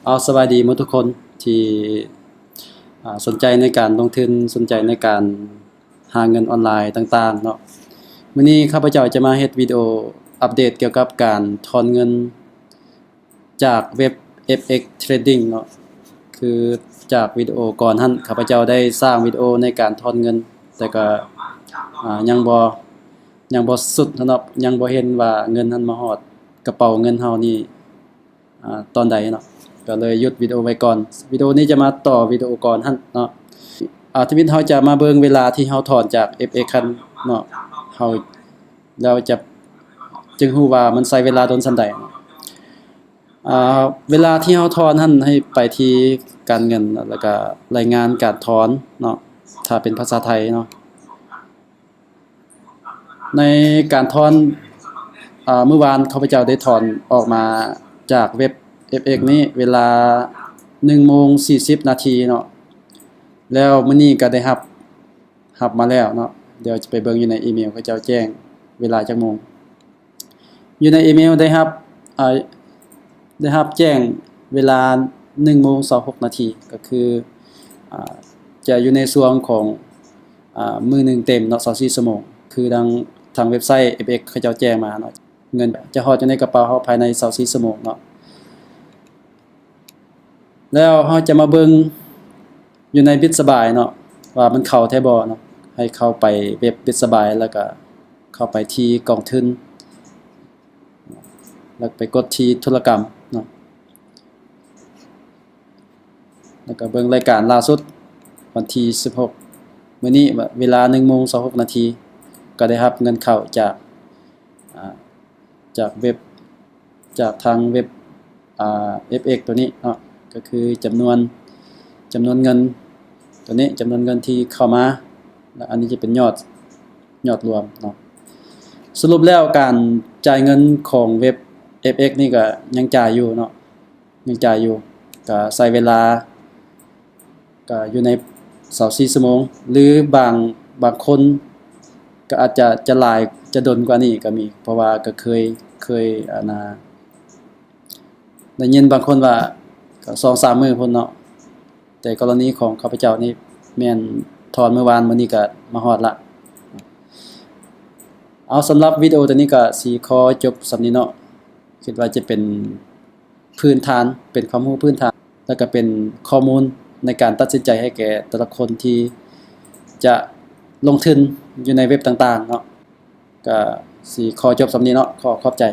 ເອົາ ສະບາຍດີໝົດທຸກຄົນທີ່ ອ່າ ສົນໃຈໃນການລົງທຶນ, ສົນໃຈໃນການຫາເງິນອອນລາຍຕ່າງໆເນາະ. ມື້ນີ້ຂ້າພະເຈົ້າຈະມາເຮັດວິດີໂອອັບເດດກ່ຽວກັບການຖອນເງິນຈາກເວັບ ເອັຟເອັກ Trading ເນາະ. ຄືຈາກວິດີໂອກ່ອນຫັ້ນ ຂ້າພະເຈົ້າໄດ້ສ້າງວິດີໂອໃນການຖອນເງິນ, ແຕ່ກໍ ອ່າ ຍັງບໍ່ ຍັງບໍ່ສຸດເນາະ, ຍັງບໍ່ເຫັນວ່າເງິນຫັ້ນມາຮອດກະເປົາເງິນເຮົານີ້ ອາ ຕອນໃດເນາະ, ກໍເລີຍຢຸດວິດີໂອໄວ້ກ່ອນ. ວິດີໂອນີ້ຈະມາຕໍ່ວິດີໂອກ່ອນຫັ້ນເນາະ. ອາ ທຳອິດເຮົາຈະມາເບິ່ງເວລາທີ່ເຮົາຖອນຈາກ ເອັຟເອັກ ຫັ້ນເນາະ, ເຮົາ ແລ້ວຈະ ຈຶ່ງຮູ້ວ່າມັນໃຊ້ເວລາດົນສ່ຳໃດເນາະ. ອາ ເວລາທີ່ເຮົາຖອນຫັ້ນ ໃຫ້ໄປທີ່ການເງິນ ແລ້ວກໍລາຍງານການຖອນເນາະ, ຖ້າເປັນພາສາໄທເນາະ. ໃນການຖອນ ອາ ມື້ວານຂ້າພະເຈົ້າໄດ້ຖອນອອກມາຈາກເວັບ ເອັຟເອັກ ນີ້ເວລາໜຶ່ງໂມງສີ່ສິບນາທີເນາະ, ແລ້ວມື້ນີ້ກໍໄດ້ຮັບ ຮັບມາແລ້ວເນາະ. ດຽວຈະໄປເບິ່ງຢູ່ໃນອີເມວ ເຂົາເຈົ້າແຈ້ງເວລາຈັກໂມງ. ຢູ່ໃນອີເມວໄດ້ຮັບ ອາ ໄດ້ຮັບແຈ້ງເວລາໜຶ່ງໂມງຊາວຫົກນາທີ, ກໍຄື ອາ ຈະຢູ່ໃນຊ່ວງຂອງ ອາ ມື້ໜຶ່ງເຕັມເນາະ ຊາວສີ່ຊົ່ວໂມງ, ຄືດັ່ງທາງເວັບໄຊ ເອັຟເອັກ ເຂົາເຈົ້າແຈ້ງມາເນາະ. ເງິນຈະຮອດຢູ່ໃນກະເປົາເຮົາພາຍໃນຊາວສີ່ຊົ່ວໂມງເນາະ. ແລ້ວເຮົາຈະມາເບິ່ງຢູ່ໃນ Bitsby ເນາະ ວ່າມັນເຂົ້າແທ້ບໍ່ເນາະ. ໃຫ້ເຂົ້າໄປເວັບ Bitsby ແລ້ວກະເຂົ້າໄປທີ່ກອງທຶນ ແລ້ວໄປກົດທີ່ທຸລະກຳເນາະ, ແລ້ວກະເບິ່ງລາຍການລ່າສຸດ ວັນທີສິບຫົກ ມື້ນີ້ ເວລາໜຶ່ງໂມງຊາວຫົກນາທີ ກໍໄດ້ຮັບເງິນເຂົ້າຈາກ ອາ ຈາກເວັບ ຈາກທາງເວັບ ອາ ເອັຟເອັກ ໂຕນີ້ເນາະ, ກໍຄືຈຳນວນ ຈຳນວນເງິນໂຕນີ້ ຈຳນວນເງິນທີ່ເຂົ້າມາ, ແລະ ອັນນີ້ຈະເປັນຍອດ ຍອດລວມເນາະ. ສະຫຼຸບແລ້ວການຈ່າຍເງິນຂອງເວັບ ເອັຟເອັກ ນີ້ກໍຍັງຈ່າຍຢູ່ເນາະ, ຍັງຈ່າຍຢູ່, ກໍໃຊ້ເວລາ ກໍຢູ່ໃນຊາວສີ່ຊົ່ວໂມງ ຫຼືບາງ ບາງຄົນກໍອາດຈະ ຈະຫຼາຍ ຈະດົນກວ່ານີ້ກໍມີ, ເພາະວ່າກໍເຄີຍ ເຄີຍ ອັນນ່າ ໄດ້ຍິນບາງຄົນວ່າກໍສອງສາມມື້ພຸ້ນເນາະ, ແຕ່ກໍລະນີຂອງຂ້າພະເຈົ້ານີ້ແມ່ນຖອນມື້ວານ ມື້ນີ້ກໍມາຮອດລະ. ເອົາ ສຳລັບວິດີໂອໂຕນີ້ກໍຊິຂໍຈົບສ່ຳນີ້ເນາະ, ຄິດວ່າຈະເປັນ ພື້ນຖານ ເປັນຄວາມຮູ້ພື້ນຖານ ແລ້ວກໍເປັນຂໍ້ມູນໃນການຕັດສິນໃຈໃຫ້ແກ່ແຕ່ລະຄົນທີ່ຈະລົງທຶນຢູ່ໃນເວັບຕ່າງໆເນາະ. ກໍຊິຂໍຈົບສ່ຳນີ້ເນາະ, ຂໍຂອບໃຈ.